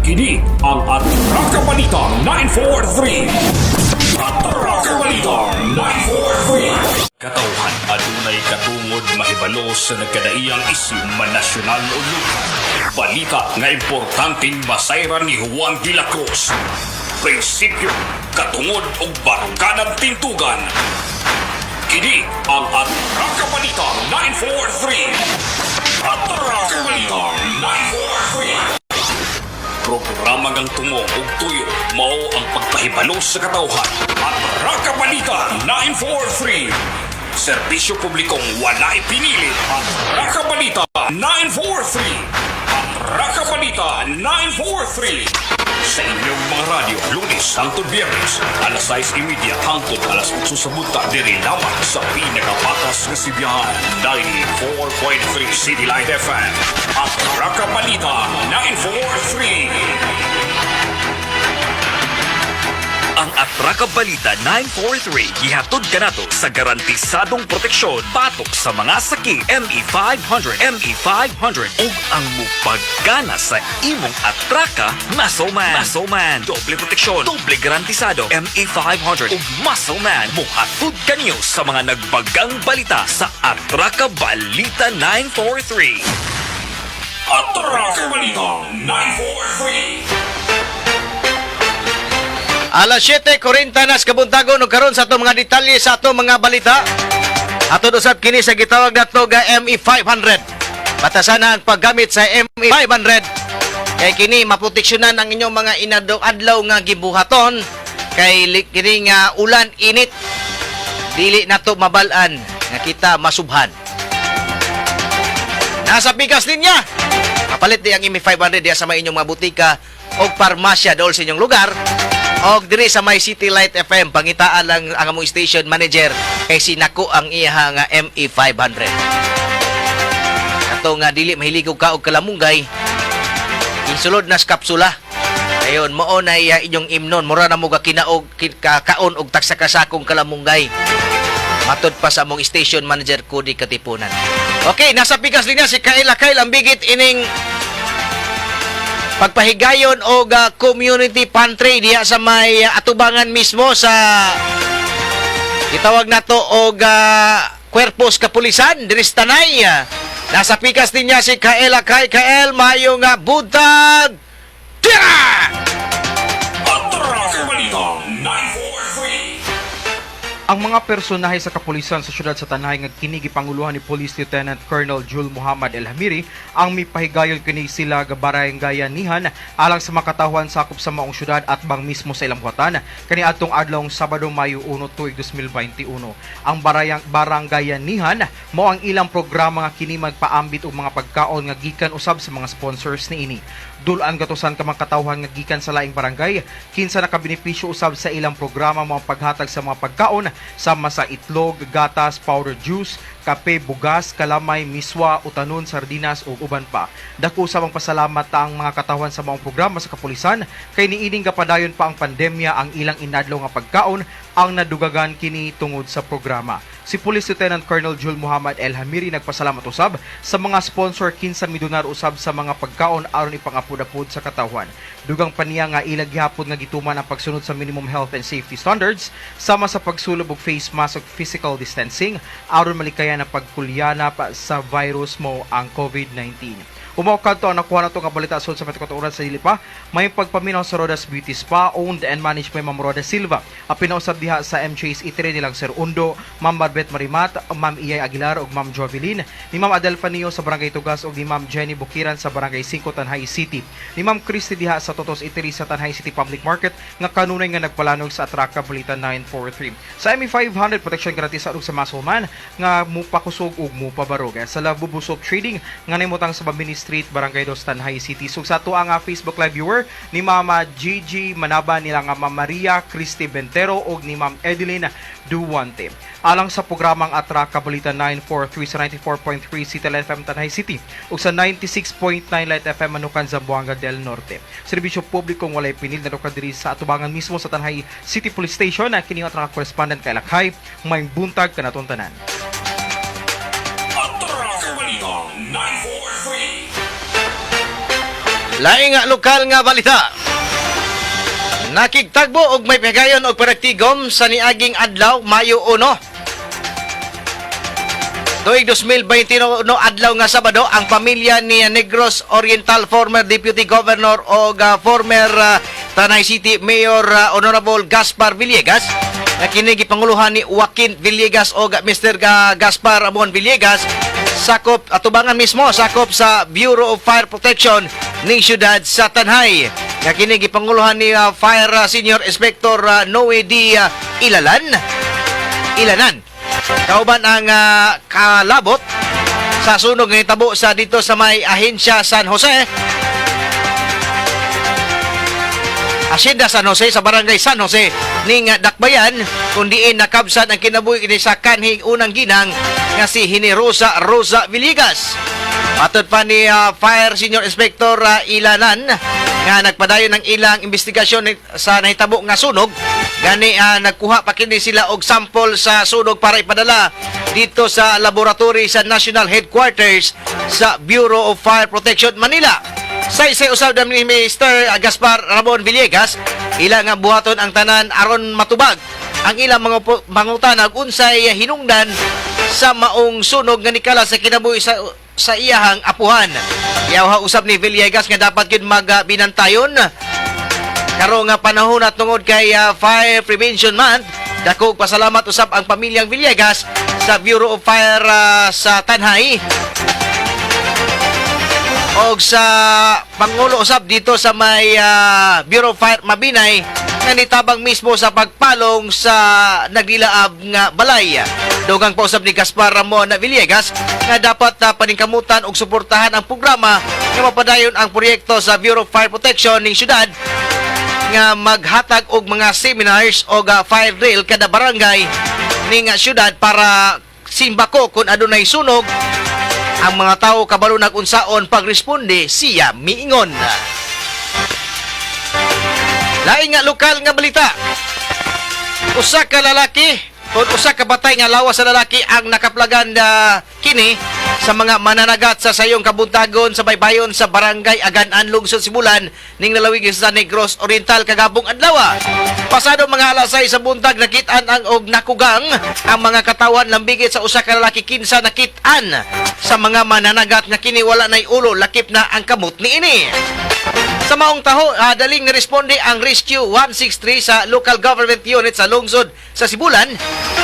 Kini ang Atraka Balita 943. Atraka Balita 943. Katawhan adunay katungod mahibalo sa nagkadaiyang isyu, man nasyonal o lokal. Balita nga importanteng masayran ni Juan de la Cruz. Prinsipyo, katungod ug barungkanang tintugan. Kini ang Atraka Balita 943. Atraka Balita 943. Programa ngang tungo ug tuyo mao ang pagpahibalo sa katawhan. Atraka Balita 943. Serbisyo publikong walay pinili. Atraka Balita 943. Atraka Balita 943. Sa inyong mga radyo, Lunes hangtod Biyernes, alas 6:30 hangtod alas 8 sa buntag, diri lamang sa pinakapatas nga sibihan, 94.3 City Light FM. Atraka Balita 943. Ang Atraka Balita 943 gihatod kanato sa garantisadong proteksyon batok sa mga sakit ME500, ME500 ug ang mupagana sa imong atraka, Muscle Man. Muscle Man, doble proteksyon, doble garantisado. ME500 ug Muscle Man mohatod kaniyo sa mga nagbagang balita sa Atraka Balita 943. Atraka Balita 943. Alas 7:40 na sa kabuntagon ug karon sa atong mga detalye sa atong mga balita. Ato usab kini sa gitawag nato ga ME500. Batasan ang paggamit sa ME500 kay kini maproteksyonan ang inyong mga inadlaw nga gibuhaton kay kini nga ulan, init, dili nato mabal-an nga kita masubhan. Nasa pikas linya. Mapalit di ang ME500 diya sa may inyong mga butika o parmasya dool sa inyong lugar. Og diri sa may City Light FM, pangitaan lang ang among station manager kay sinako ang iya nga ME500. Kato nga dili mahilig og kaog kalamunggay, isulod na sa kapsula. Ayon, mao na iya inyong imnon. Mura na mo ka kinaog, kaon og tagsa ka sakong kalamunggay. Matod pa sa among station manager Cody Katipunan. Okay, nasa pikas linya si Kaila Kyle ang bigit ining pagpahigayon og community pantry diha sa may atubangan mismo sa gitawag nato og Cuerpos Kapulisan diri sa Tanay. Nasa pikas din niya si Kaela Kay. Kael, maayong buntag. Tira! Atraka Balita 943. Ang mga personahe sa kapulisan sa syudad sa Tanay nga kini gipanguluhan ni Police Lieutenant Colonel Jul Muhammad El Hamiri ang mipahigayon kini sila gabarangayanihan alang sa makatawhan sakop sa maong syudad at bang mismo sa ilang buhatan kaniadtong adlawng Sabado, Mayo 1, tuig 2021. Ang barangayanihan mao ang ilang programa nga kini magpaambit og mga pagkaon nga gikan usab sa mga sponsors niini. Dul-an gatusan ka mga katawhan nga gikan sa laing barangay kinsa nakabenepisyo usab sa ilang programa mo ang paghatag sa mga pagkaon sama sa itlog, gatas, powder juice, kape, bugas, kalamay, miswa, utanon, sardinas ug uban pa. Dako usab ang pasalamat ang mga katawhan sa maong programa sa kapulisan kay niining gapadayon pa ang pandemya, ang ilang inadlaw nga pagkaon ang nadugagan kini tungod sa programa. Si Police Lieutenant Colonel Jul Muhammad El Hamiri nagpasalamat usab sa mga sponsor kinsa midonar usab sa mga pagkaon aron ipangapud-apud sa katawhan. Dugang pa niya nga ilang gihapon nga gituman ang pagsunod sa minimum health and safety standards sama sa pagsulob og face mask ug physical distancing aron malikayan ang pagkulyanap sa virus mo ang COVID-19. Umaw kadto ang nakuha nato nga balita sud sa matikot sa dili pa may pagpaminaw sa Rodas Beauty Spa, owned and managed by Ma'am Roda Silva. Apil na usab diha sa MJ's Eatery nilang Sir Undo, Ma'am Marbet Marimat, Ma'am Iyay Aguilar ug Ma'am Jovelyn, ni Ma'am Adel Fanio sa Barangay Tugas ug ni Ma'am Jenny Bukiran sa Barangay 5, Tanjay City. Ni Ma'am Christy diha sa Totos Eatery sa Tanjay City Public Market nga kanunay nga nagpalanog sa Atraka Balita 943. Sa ME500 protection gratis ug sa Muscle Man nga mupakusog ug mupabarog. Sa Love Soap Trading nga nimutang sa Bambini Street, Barangay Dos, Tanjay City. So sa ato ang Facebook Live viewer ni Mama Gigi Manaba, nila nga Ma'am Maria Christy Bentero ug ni Ma'am Edeline Duwante. Alang sa programang Atraka Balita 943 sa 94.3 City Light FM Tanjay City ug sa 96.9 Light FM Manukan, Zamboanga del Norte. Serbisyo publikong walay pinil na diri sa atubangan mismo sa Tanjay City Police Station na kini ang Atraka correspondent kay Lakay. May buntag kanaton tanan. Atraka Balita 943. Laing nga lokal nga balita. Nakigtagbo og may pagayon og panagtigom sa niaging adlaw, Mayo 1, tuig 2021, adlaw nga Sabado, ang pamilya ni Negros Oriental former Deputy Governor og former Tanay City Mayor Honorable Gaspar Villegas nga kini gipanguluhan ni Joaquin Villegas og Mr. Gaspar Ramon Villegas, sakop atubangan mismo, sakop sa Bureau of Fire Protection ning syudad sa Tanay nga kini gipanguluhan ni Fire Senior Inspector Noe D. Ilanan, kauban ang kalabot sa sunog nga nitabo sa dito sa may Ahensya San Jose, Hacienda San Jose sa Barangay San Jose ning Dakbayan, kung diin nakabsat ang kinabuhi kini sa kanhing unang ginang nga si Hinerosa Rosa Villegas. Matod pa ni Fire Senior Inspector Ilanan nga nagpadayon ng ilang investigasyon sa nahitabo nga sunog, gani nagkuha pa kini sila og sample sa sunog para ipadala dito sa laboratory sa National Headquarters sa Bureau of Fire Protection Manila. Sa isay usab ni Mr. Gaspar Ramon Villegas, ila nga buhaton ang tanan aron matubag ang ilang mga mangutana unsay hinungdan sa maong sunog nga nikala sa kinabuhi sa iyahang apuhan. Yaw usab ni Villegas nga dapat gyud magbinantayon karon nga panahon at tungod kay Fire Prevention Month. Dako pasalamat usab ang pamilyang Villegas sa Bureau of Fire sa Tanay og sa Pangulo usab dito sa may Bureau of Fire Mabinay nga nitabang mismo sa pagpalong sa nagdilaab nga balay. Dugang pausab ni Gaspar Ramon Villegas nga dapat paningkamutan og suportahan ang programa nga mapadayon ang proyekto sa Bureau of Fire Protection ning syudad nga maghatag og mga seminars og fire drill kada barangay ning syudad para simbako kung adunay sunog, ang mga tao kabalo nag-unsaon pagresponde, siya miingon. Laing nga lokal nga balita. Usa ka lalaki o usa ka batay nga lawas sa lalaki ang nakaplagan na kini sa mga mananagat sa sayong kabuntagon sa baybayon sa Barangay Agan-an, Lungsod Sibulan ning lalawigan sa Negros Oriental kagabong adlaw. Pasado mga alas 6 sa buntag, nakit-an ang og nakugang ang mga katawan lambigit sa usa ka lalaki kinsa nakit-an sa mga mananagat nga kini wala nay ulo, lakip na ang kamot niini. Sa maong taho, daling niresponde ang Rescue 163 sa local government unit sa lungsod sa Sibulan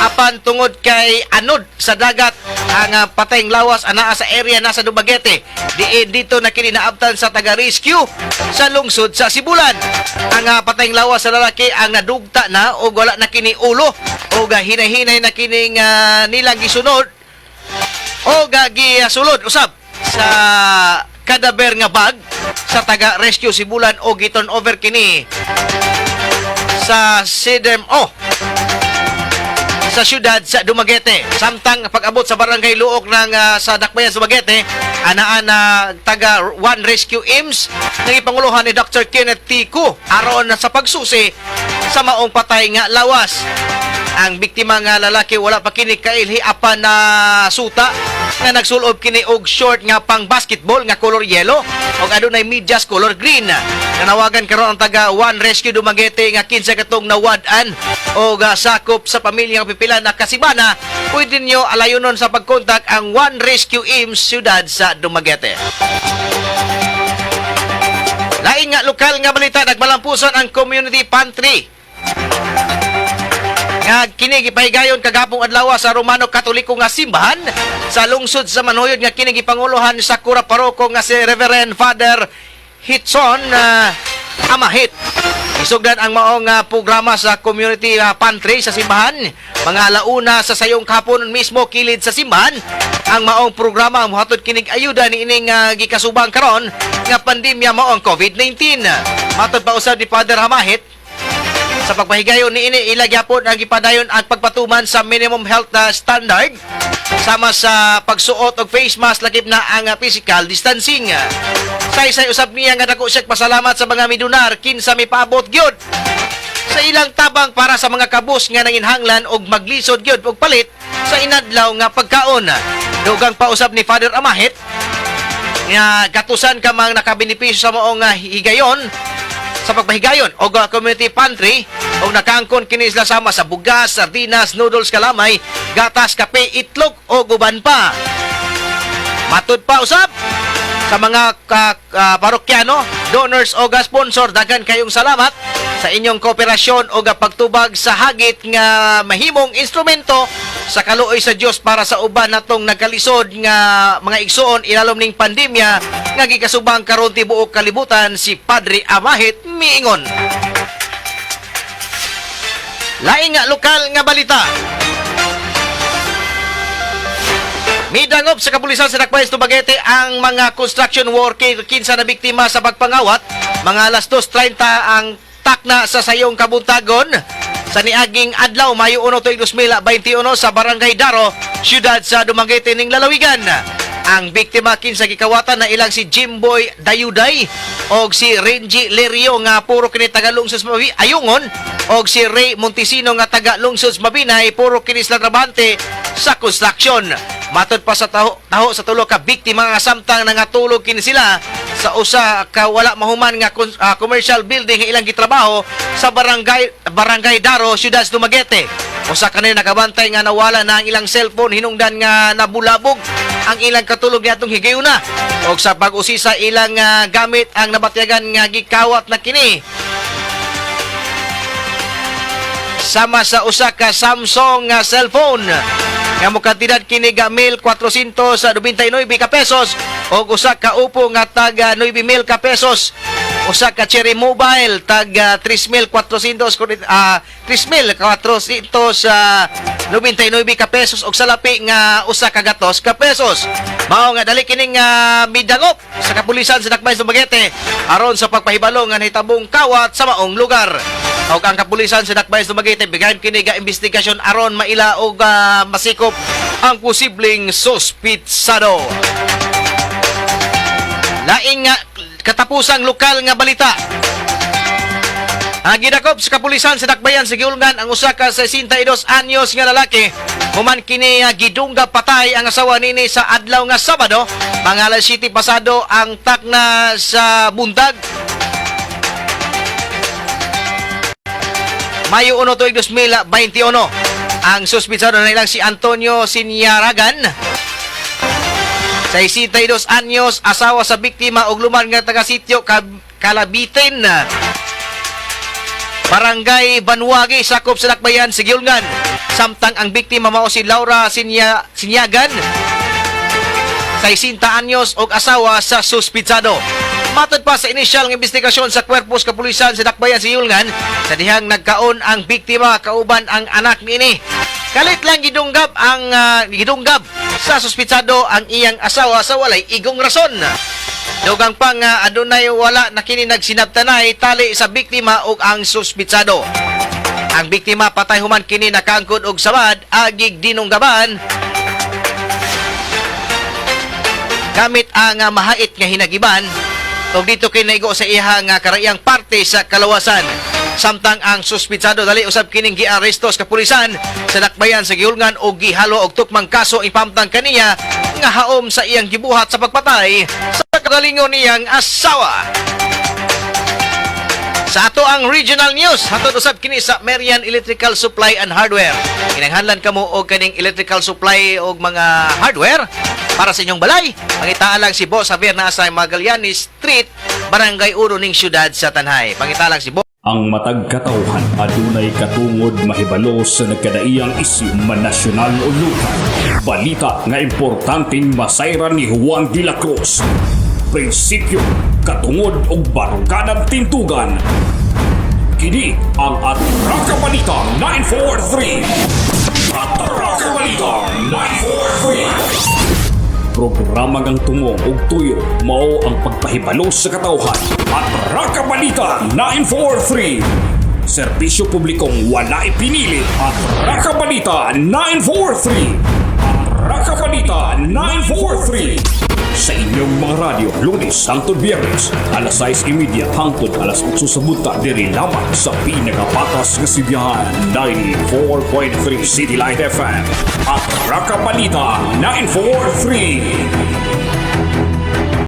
apan tungod kay anod sa dagat ang patayng lawas anaa sa area na sa Dumaguete. Diin dito na kini naabtan sa taga-rescue sa lungsod sa Sibulan. Ang patayng lawas sa lalaki ang nadugta na o wala na kini ulo o hinay-hinay na kining nilang gisunod o gisulod usab sa kadaber nga bag sa taga rescue Sibulan o giturn over kini sa CDMO sa syudad sa Dumaguete. Samtang pag-abot sa Barangay Luok ng sa Dakbayan sa Dumaguete, anaan na taga One Rescue IMS ng ipanguluhan ni Dr. Kenneth T. Cu aron sa pagsusi sa maong patay nga lawas. Ang biktima nga lalaki wala pa kini kailhi apan na suta nga nagsulob kini og short nga pang basketball nga color yellow og adunay medyas color green. Nanawagan karon ang taga One Rescue Dumaguete nga kinsa katong nawad-an og sakop sa pamilyang pipila na kasibana, pwede niyo alayonon sa pagkontak ang One Rescue IMS siyudad sa Dumaguete. Lain nga lokal nga balita, nagmalampuson ang community pantry nga kini gipahigayon kagapong adlaw sa Romano Katoliko nga simbahan sa lungsod sa Manuyod nga kini gipanguluhan sa kura paroko nga si Reverend Father Hitson Amahit. Isugdan ang maong programa sa community pantry sa simbahan mga alauna sa sayong kapon mismo kilid sa simbahan. Ang maong programa mohatod kinig ayuda ni ining gikasubang karon nga pandemya, mao ang COVID-19. Matod pa usab ni Father Hamahit, sa pagpahigayon ni ini, ila gyapon ang gipadayon ang pagpatuman sa minimum health standard sama sa pagsuot og face mask, lakip na ang physical distancing. Saysay usab niya nga dako siya pasalamat sa mga midunar kinsa mipaabot gyud sa ilang tabang para sa mga kabus nga nanginhanglan og maglisod gyud og palit sa inadlaw nga pagkaon. Dugang pausab ni Father Amahit Nga gatusan ka mga nakabenepisyo sa maong higayon sa pagpahigayon og community pantry og nakaangkon kini sila sama sa bugas, sardinas, noodles, kalamay, gatas, kape, itlog o uban pa. Matud pa usab sa mga parokyano, donors o sponsor, daghan kayong salamat sa inyong kooperasyon o pagtubag sa hagit nga mahimong instrumento sa kaluoy sa Dios para sa uban natong nagkalisod nga mga igsuon ilalom ning pandemya nga gikasubang karon tibuok kalibutan, si Padre Amahit miingon. Laing nga lokal nga balita. Midangop sa kapulisan sa Dakbayan sa Dumaguete ang mga construction worker kinsa na biktima sa pagpangawat. Mga alas 2:30 ang takna sa sayong kabuntagon sa niaging adlaw, Mayo 1 tuig 2021, sa Barangay Daro, siyudad sa Dumaguete ning lalawigan. Ang biktima kinsa gikawatan na ilang si Jimboy Dayuday og si Renji Lerio nga puro kini taga lungsod sa Ayungon og si Ray Montesino nga taga lungsod sa Mabinay, puro kini sila trabahante sa construction. Matod pa sa taho, taho sa tulo ka biktima nga samtang nangatulog kini sila sa usa ka wala mahuman nga commercial building nga ilang gitrabaho sa barangay Barangay Daro, siyudad sa Dumaguete. Usa kanila nakabantay nga nawala na ang ilang cellphone hinungdan nga nabulabog ang ilang katulog niadtong higayuna. Og sa pag-usisa ilang gamit ang nabatyagan nga gikawat na kini sama sa usa ka Samsung nga cellphone nga mokantidad kini ga 1,499 ka pesos og usa ka Oppo nga tag 9,000 ka pesos, usa ka Cherry Mobile tag 3,400 3,499 ka pesos og salapi nga usa ka gatos ka pesos. Mao nga dali kining midangop sa kapulisan sa Dakbayan sa Dumaguete aron sa pagpahibalo nga nahitabong kawat sa maong lugar. Og ang kapulisan sa Dakbayan sa Dumaguete bigayon kini ga investigasyon aron maila og masikop ang posibleng suspitsado. Laing nga katapusang lokal nga balita. Ang gidakop sa kapulisan sa Dakbayan sa Giulngan ang usa ka 62 anyos nga lalaki human kini gidungga patay ang asawa nini sa adlaw nga Sabado, mga alas 7 pasado ang takna sa buntag, Mayo 1 tuig 2021. Ang suspitsado na ilang si Antonio Sinyaragan, 62 anyos, asawa sa biktima ug luman nga taga sitio Kalabitin, Barangay Banwagi, sakop sa Dakbayan, Sigyulngan. Samtang ang biktima mao si Laura Sinyagan, 60 anyos og asawa sa suspitsado. Matod pa sa inisyal nga investigasyon sa kwerpos kapulisan sa Dakbayan sa Yulngan, sa dihang nagkaon ang biktima kauban ang anak niini. Kalit lang gidunggab sa suspitsado ang iyang asawa sa walay igong rason. Dugang pa nga adunay wala na kini nagsinabtanay tali sa biktima ug ang suspitsado. Ang biktima patay human kini nakaangkon og samad agig dinunggaban gamit ang mahait nga hinagiban ug dito kay naigo sa iha nga karaiyang parte sa kalawasan. Samtang ang suspitsado dali usab kining giaresto sa kapulisan sa Dakbayan sa Giulngan og gihalo og tukmang kaso ipamtang kaniya nga haom sa iyang gibuhat sa pagpatay sa kagalingon niyang asawa. Sa ato ang regional news, hatod usab kini sa Marian Electrical Supply and Hardware. Kinahanglan kamo og kaning electrical supply og mga hardware para sa inyong balay. Pangitaan lang si Boss Javier na sa Magallanes Street, Barangay Uro ning siyudad sa Tanay. Pangitaan lang si Boss Ang matag katawhan adunay katungod mahibalo sa nagkadaiyang isyu man nasyonal o lokal. Balita nga importanteng masayran ni Juan de la Cruz. Prinsipyo, katungod ug barukadang tindugan. Kini ang Atraka Balita 943. Atraka Balita 943. Programa ngang tungo ug tuyo mao ang pagpahibalo sa katawhan. Atraka Balita 943. Serbisyo publikong walay pinili. Atraka Balita 943. Atraka Balita 943. Sa inyong mga radyo, Lunes hangtod Biyernes, alas 6:30 hangtod alas 8 sa buntag, diri lamang sa pinakapatas nga sibihan, 94.3 City Light FM. Atraka Balita 943.